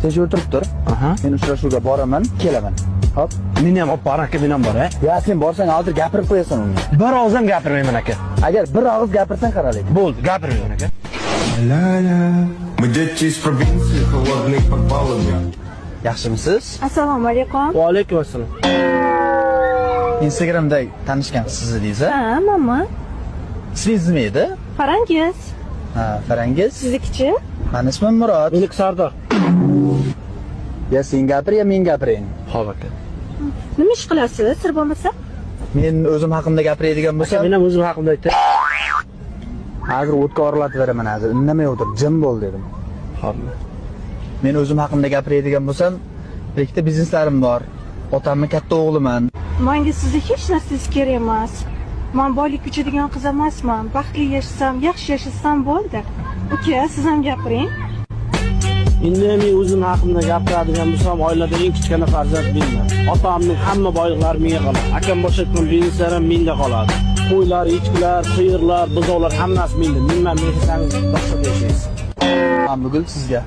Sen shu yerda turib tur. Aha. Men uchrashuvga boraman, kelaman. Hop. Meni ham olib boring aka, men ham boray. Ya sen borsang hozir gapirib qo'yasan unga. Bir og'iz ham gapirmayman aka. Agar bir og'iz gapirsang qara lekin. Bo'ldi, gapirmayman aka. Ля-ля. Мы дети из провинции, холодные подвалами. Yaxshimisiz? Assalomu alaykum. Va alaykum assalom. Instagramda tanishgan siz edingiz, a? Ha, mama. Ismingiz nima edi? Farangiz. Ha, Farangiz. Siznikichi? Mani ismim Murod. Meniki Sardor. Ya sen gapir, ya men gapirayin. Xo'p aka. Nima ish qilasiz, sir bo'lmasa? Men o'zim haqimda gapiradigan Aka, bo'lsam, men ham o'zim haqimda aytay. Hozir o'tga oralatib beraman hozir. Indamay o'tir, jim bo'l dedim. Xo'p. Men o'zim haqimda gapiradigan bo'lsam, bir ikkita bizneslarim bor. Otamni katta o'g'liman. Menga sizni hech narsangiz kerak emas. Men boylik uchadigan qiz emasman. Baxtli yashasam, yaxshi yashasam bo'ldi. Uka, siz ham gapiring. Endi men o'zim haqimda gapiradigan bo'lsam, oilada eng kichkina farzand menman. Otamning hamma boyliklari menga qoladi. Akam boshlayotgan bizneslar ham menda qoladi. Qo'ylar, echkilar, sigirlar, buzovlar hammasi menda. Men bilan yashasangiz, dahshat yashaysiz. Mana bu gul sizga.